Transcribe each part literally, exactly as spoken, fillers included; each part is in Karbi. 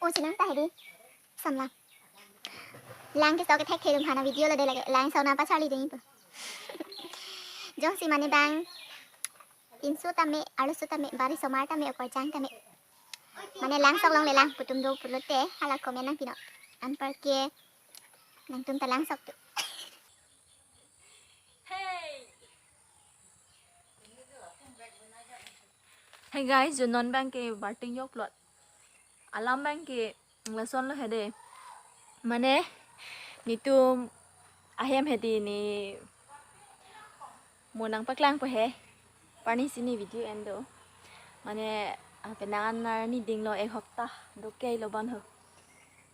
O chinang ta hedi. Samlang. Lang kesok kethek thedum hana video lo de lake. Lang sok nangpacharli dengpo. Jongsi mane bang inso tame, arloso tame, bari somar tame, okorjang tame, mane lang sok longle lang pu atum do pulote hala comment nangpinon. Anparke nangtum ta lang sok tu. Hey guys, jo non bang ke barting jokplot. Alam bang ke lason lo hedi. Mane netum ahem hedi ne mo nangpaklangpo he. Arnisi ne video en do. Mane, ah, penang an arni dinglo, ek hopta do kei lo bon ho.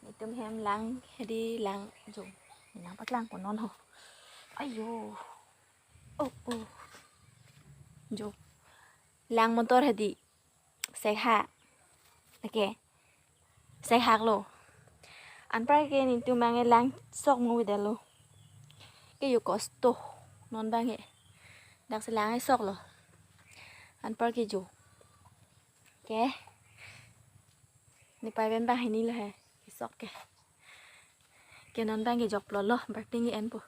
Netum hem lang hedi lang jo. Nangpaklangpo non ho. Ayo. Oh, oh. Jo. Lang motor hedi. Seha. Oke. Sehak lo. Anparke netum bang ke lang sok mo vidalo. Ke yo kosto. Non bang ke. Dak si lang sok lo. Anparke jo. Ke. Ne pai pen bang hini lo he. Sok ke. Ke non bang ke jokplot lo. Barting enpo.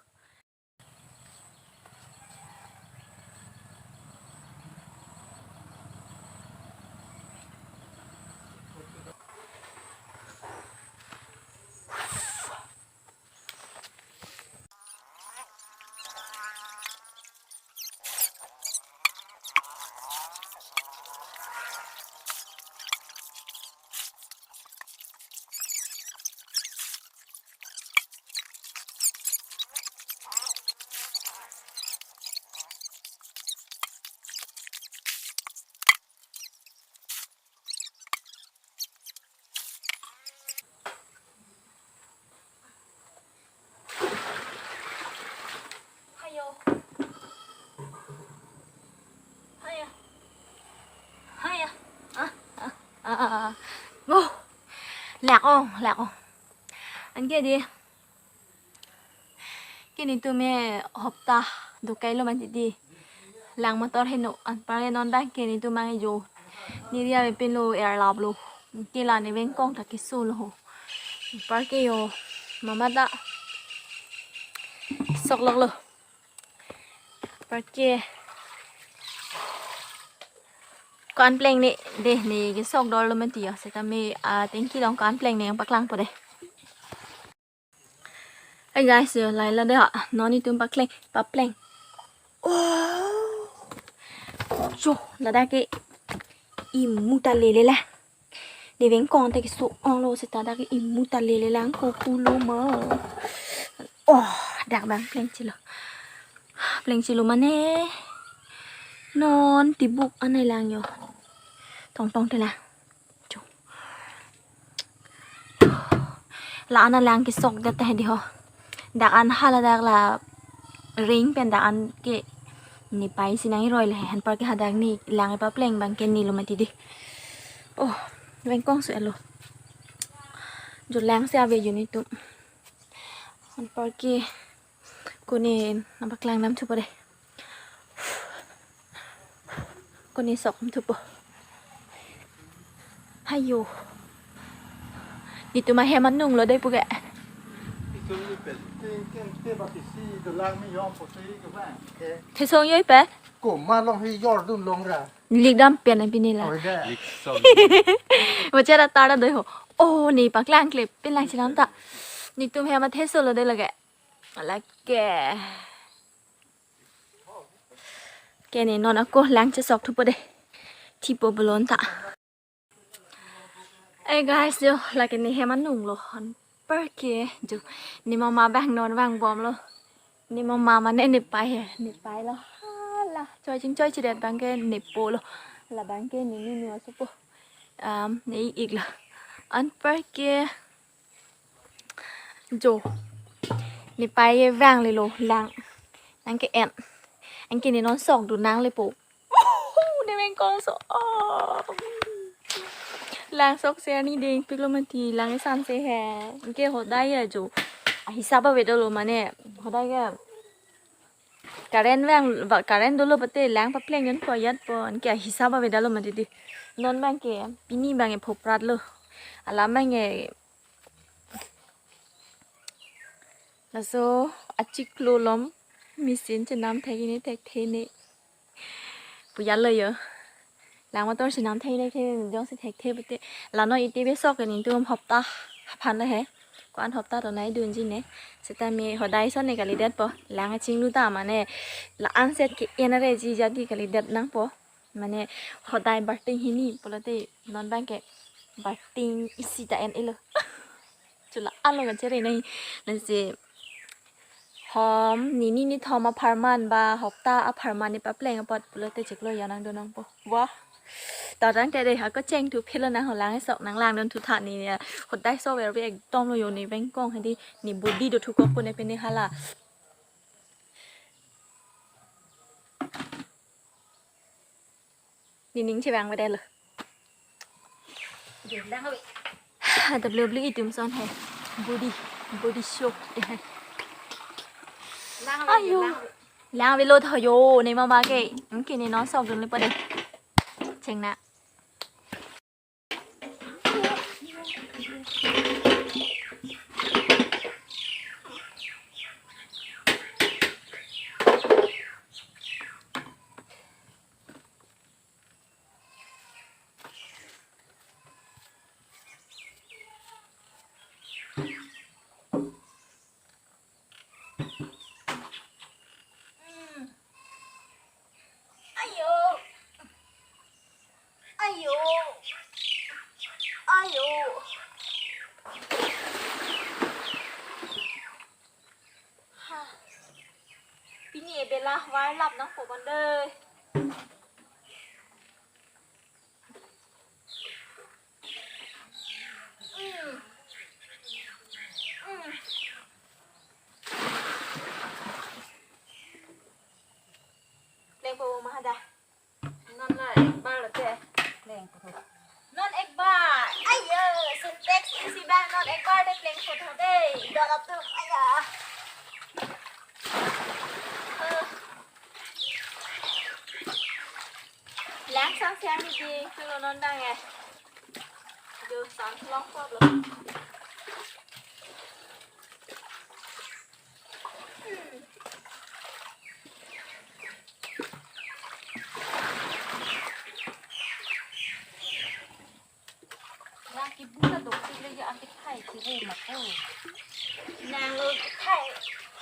Hayo. Haya. Haya. Ah, ah, ah, ah. Oh. Lak ong, lak ong. Anke di. Ke netum e hopta do kei lo mati di. Lang motor heno anparke non bang ke netum bang jo. Neri avepin lo erlap lo. Ke la ne vengkong ta keso lo ho. Anparke yo mama ta sok lok lo. Anparke ko-an pleng ne de ne kesok dor lo mati yo. Setame, ah, tangki along ko-an pleng ne nangpaklangpo de. Hey guys, yo, laila de ha, non netum pakleng, papleng. Oh. So, ladak ke imu ta lele la. Ne vengkong ta keso ong lo seta dak ke imu ta lele lang ko pulo ma. Oh, dak bang pleng chelo. Pleng chelo mane. Non tibuk anai lang yo. Tong tong te la. Cho. La-an alang kesok det ta hedi ho. Dak an hala dak la ring pen dak an ke ne pai si nang iroi le anparke hadak ne lang epapleng bang ke ne lo mati di. Oh, vengkong su elo. Jo lang si ave jo netum. Anparke ko ne nangpaklang dam thupo de. Ko ne sok thupo. Hayo. Netum ahem anung lo de puke. Thesong yoi pe. Ko ma long hi yor dun long ra. Lik dam pen an pini la. Oi de. Lik som. Mo chera tara doi ho. Oh, ne paklang klip pin lang chinam ta. Netum hem atheso lo de lake. Lake. Ke ne non ako lang chesok thupo de. Thipo belon ta. Eh guys, jo, lake ne hem anung lo anparke jo. Ne mama bang non vangbom lo. Ne mama mane ne pai he, ne pai lo. Hala, choi chingchoi chidet bang ke ne po lo. La bang ke ne ne nu asopo. Um, ne ik lo. Anparke jo. Ne pai vangle lo lang. Nang ke en. Anke ne non sok dun nang le po. Ne vengkong so. Oh. Lang sok si arni ding pik lo mati lang esan se he. Anke hodai ya jo. Ahisap ave dolo mane. Hodai ya. Current vang, va-, current dolo pate lang papleng jon po yat po. Anke ahisap ave dalo mati di. Non bang ke pini bang e phoprat lo. Alam ange. Laso achiklo along machine chenam thek ini thekthe ne. Puya lo yo. Lang motor chenam thek ini thekthe jongsi thekthe pute. Lano iti besok ini tu hopta aphan le he. Ko-an hopta to nai dunji ne. Seta me hodai ason ne kalidetpo. Lang achinglu ta mane la-an set ke-en reji jadi kalidet nangpo. Mane hodai barting hini pulote non abang ke barting isi ta en-elo. Chula alo kan chere nai. Nasi hom nini nithom apharman ba hopta apharman ne papleng apot pulote chiklo ya nangdun nangpo. Wah. Tadang te de ako cheng thu philo nang holang sok nang langdun thu tha ni ya. Hodai sok verbi ekdom lo yo ni vengkong hadi ni body do thu kok pune pene hala. Nining chevang vedetlo. Ada beli-beli itum son he. Body, body show. Ayo. Lang velo tho yo, ne mama ke. Mungkin ne non sok dun le pade. Cheng na. Ayo. Ayo. Ayo. Ha. Pini bela warlap nangpo bande. Plengpo ma hadak. Non la ek bar lote. Plengpo. Non ek bar. Ayo, Sintex isi bang non ek bar de plengpo tho de. Dorap tu. Aya. Eh. Lang sang siang ni ding, tulo non dang eh. Jo sang long problem. Hmm. Nang kibula dok si le ya antik thai kiri mako. Nang lo thai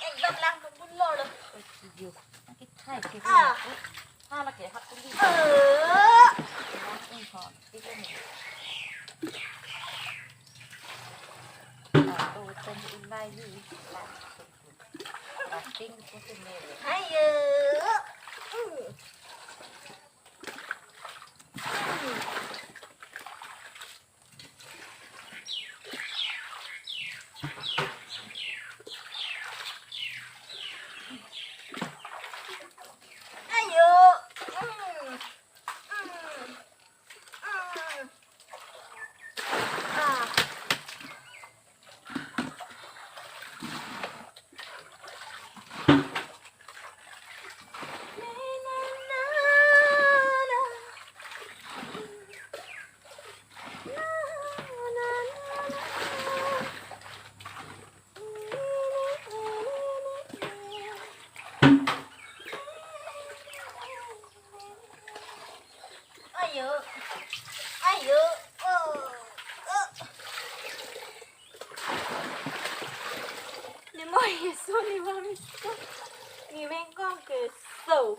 ekdom lang pun lo lo. Oi, kiri. Antik thai kiri mako. Hala ke hap kiri. Eh. Nang pun thon kiri ni. Ato ten ilai ni. Plastik ko si mere. Ayo. Hmm. Ayo. Mm. Mm. Mm. Ah. Ayo. Ayo. Oh. Oh. Ni mo yeso ni mo misko. Ni mengkong keso.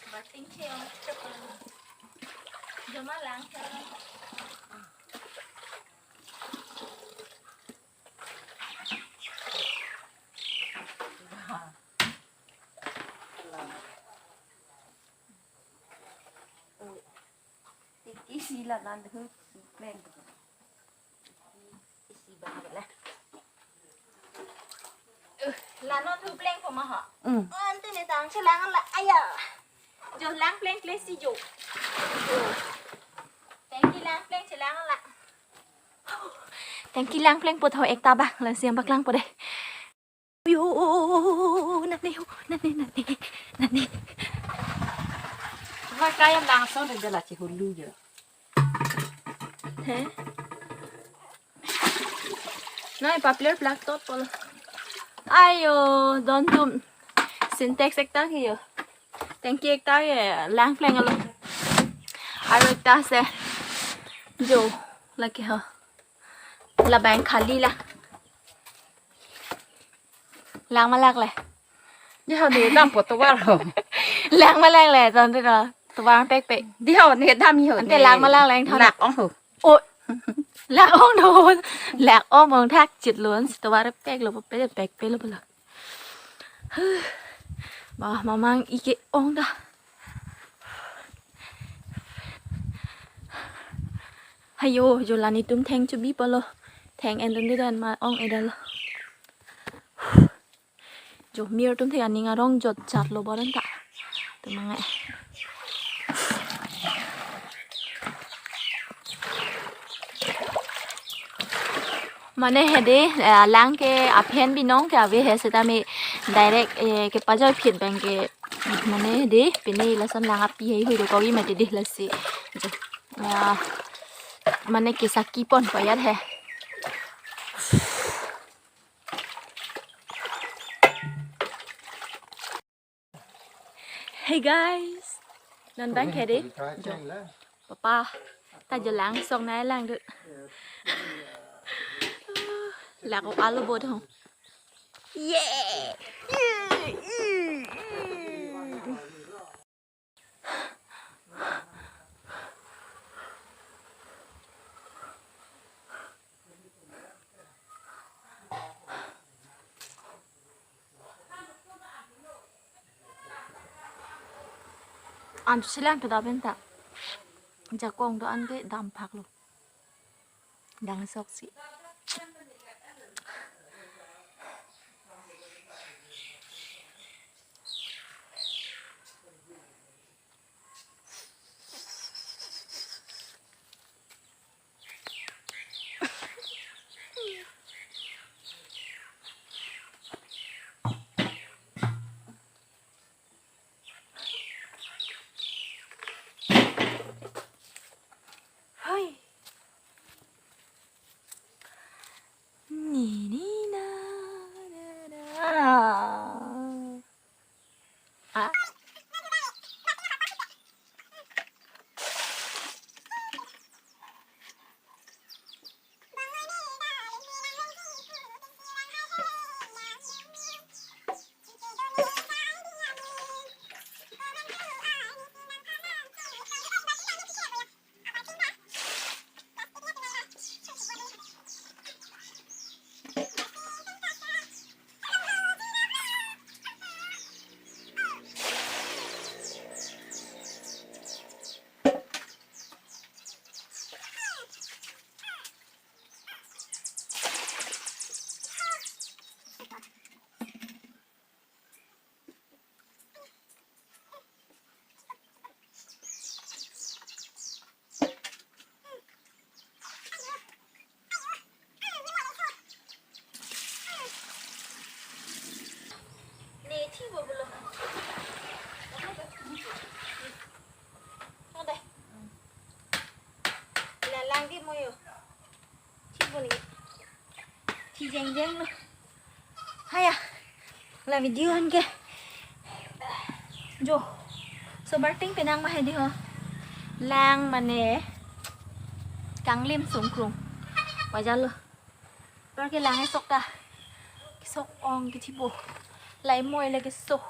Bating cheong chok. Joma lang cheong. Tiki si la nan hu pleng. Isi bang la. Uh, la non hu plengpo ma ha. Mm. Oh, ante ne tang chelang la. Aya. Jo lang plengple si jo. Tangki lang pleng chelang la. Tangki lang plengpo tho ekta bang, la siang bak langpo de. Yo, nane ho, nane, nane, nane. Kaya langsung de la chihulu jo. He? Nai papler plak tot polo. Ayo, don tum. Sintex ekta ke jo. Tanki ekta ke lang pleng alo. Aro ekta se. Jo, lake ho. Labang khali la. Lang malak le. Diho ne dam po tovar ho. Lang malak le, ton tu no. Tovar pek pek. Diho ne dam ho. Ante ne. Lang malak le, ton. Lak ong ho. O. Lak ong no. Lak ong ong thak chit lun. Tovar pek lo, pek pek pe lo, pe lo. Bah, mamang ike ong da. Hayo, jo la netum theng chubi polo. Theng en dun dan ma ong edal. Jo mir atum thek aning arong jot jat lo boran ta. Tum mangai. Mane hedi, eh, lang ke aphen binong ke ave he seta me direct, eh, kepajoi phit abang ke mane hedi, pine lason lang api hei hui do kogi mati deh lasi. Jo, ya, mane kesaki pon payat he. Hey guys, non abang ke hedi. Jo. Papa, ta jo lang sok nai lang du. Lak o alo bot ho. Yeah. An silang tu daben ta. Jakong do an ke dam phak lo. Dang sok si. Hoi. Ni, ni, na, na, na. Ah. Ne thi bo bolo. Ade. La lang di moyo. Thi bo ni. Thi jeng jeng lo. Haya. La video an ke. Jo. So barting penang ma hedi ho. Lang mane. Kanglim sungkrung. Wajar lo. Par ke lang esok ta. Sok ong ke thi bo. Lai moi lagi so.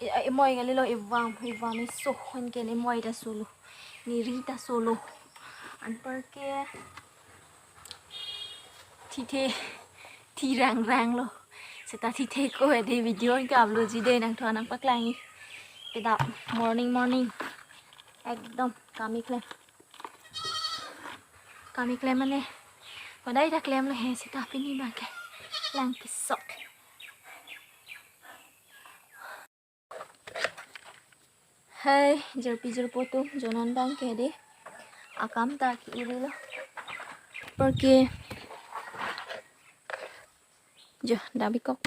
E, e moi kali lo, e vam, e vam e so, han ke ne moi ta solo. Ne ri ta solo. An par ke thi the, thi rang rang lo. Seta thi the ko hedi video an ke upload ji de nangthu nangpaklang-i. Kedap morning morning. Ekdom kami klem. Kami klem mane. Kodai ta klem lo he seta pini abang ke. Lang kesok. Hai, jirpi jirpo atum, jo non abang ke hedi. Akam ta ke-uri lo. Par ke. Jo, dabi kok.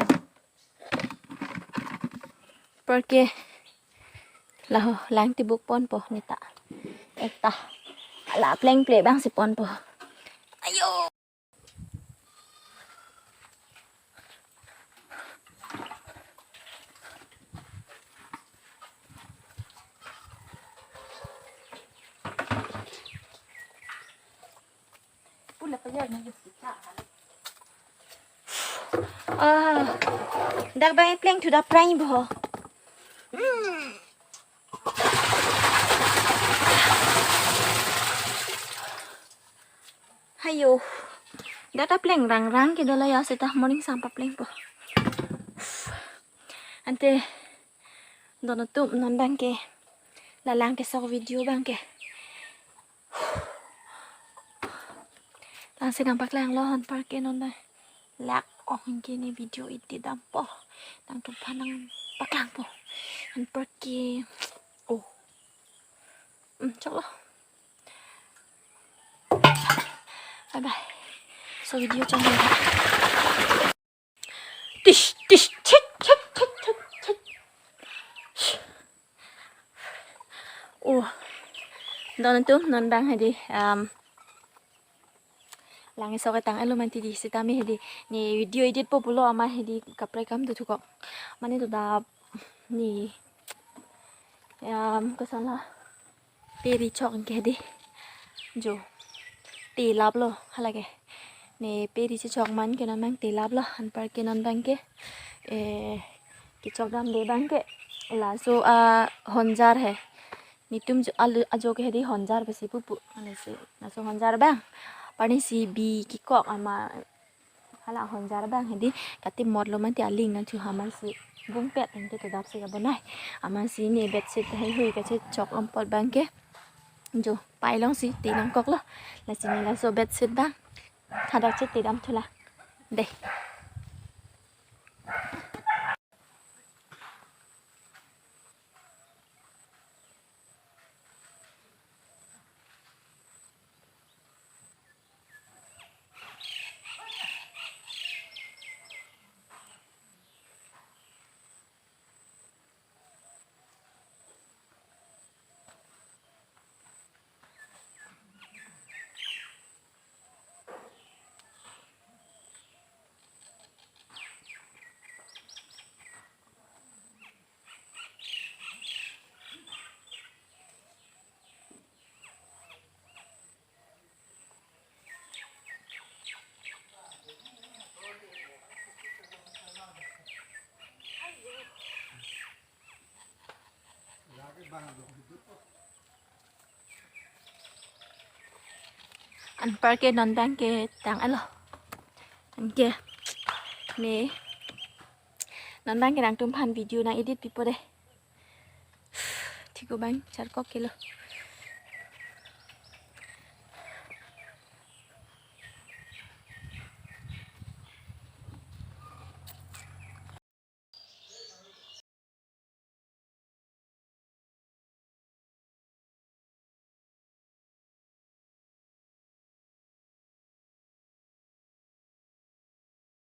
Par ke. Laho lang tibuk ponpo neta. Ekta. Ala plengple abang si ponpo. Ayo. Ah, dak bang plengthu dak prai bo. Hmm. Hayo. Dak ta pleng rangrang ke dola ya seta morning sampa plengpo. Ante don atum non bang ke. La lang kesok video bang ke. Lang si nangpaklanglo anparke non bang. Lak ong ke ne video edit dampo. Nangtumphan nangpaklangpo. Anparke. Oh. Hmm, choklo. Bye bye. So video channel. Tish, tish, chit, chit, chit, chit, chit. Oh. Don atum, non bang hedi. Um, lang esok etang elo manti di sitame hedi. Ne video editpo pulo amat hedi kaprek kam tu thukok. Mane to da ne, um, koson la. Pe ri chok ke hedi. Jo. Te laplo, halake. Ne pe ri chechok man ke non bang te laplo. Anparke non bang ke. Eh, kechok damde bang ke. Laso a honjar he. Netum jo alu ajo ke hedi honjar besi pupu. Ane si. Laso honjar bang. Parni si bi kekok amat. Hala honjar bang hedi katimotlo manti aling nangthu amatsi bungpet anke to dapsi kabonai. Amatsi ne bedsheet heihui kachechok ampot bang ke. Jo, pailongsi te nangkoklo. Lasi ne laso bedsheet bang. Hadak chete damthulang. Dei. Anparke non bang ke tang alo. Anke ne non bang ke nangtumphan video nang edit pipo dei. Thiko bang charkok kelo.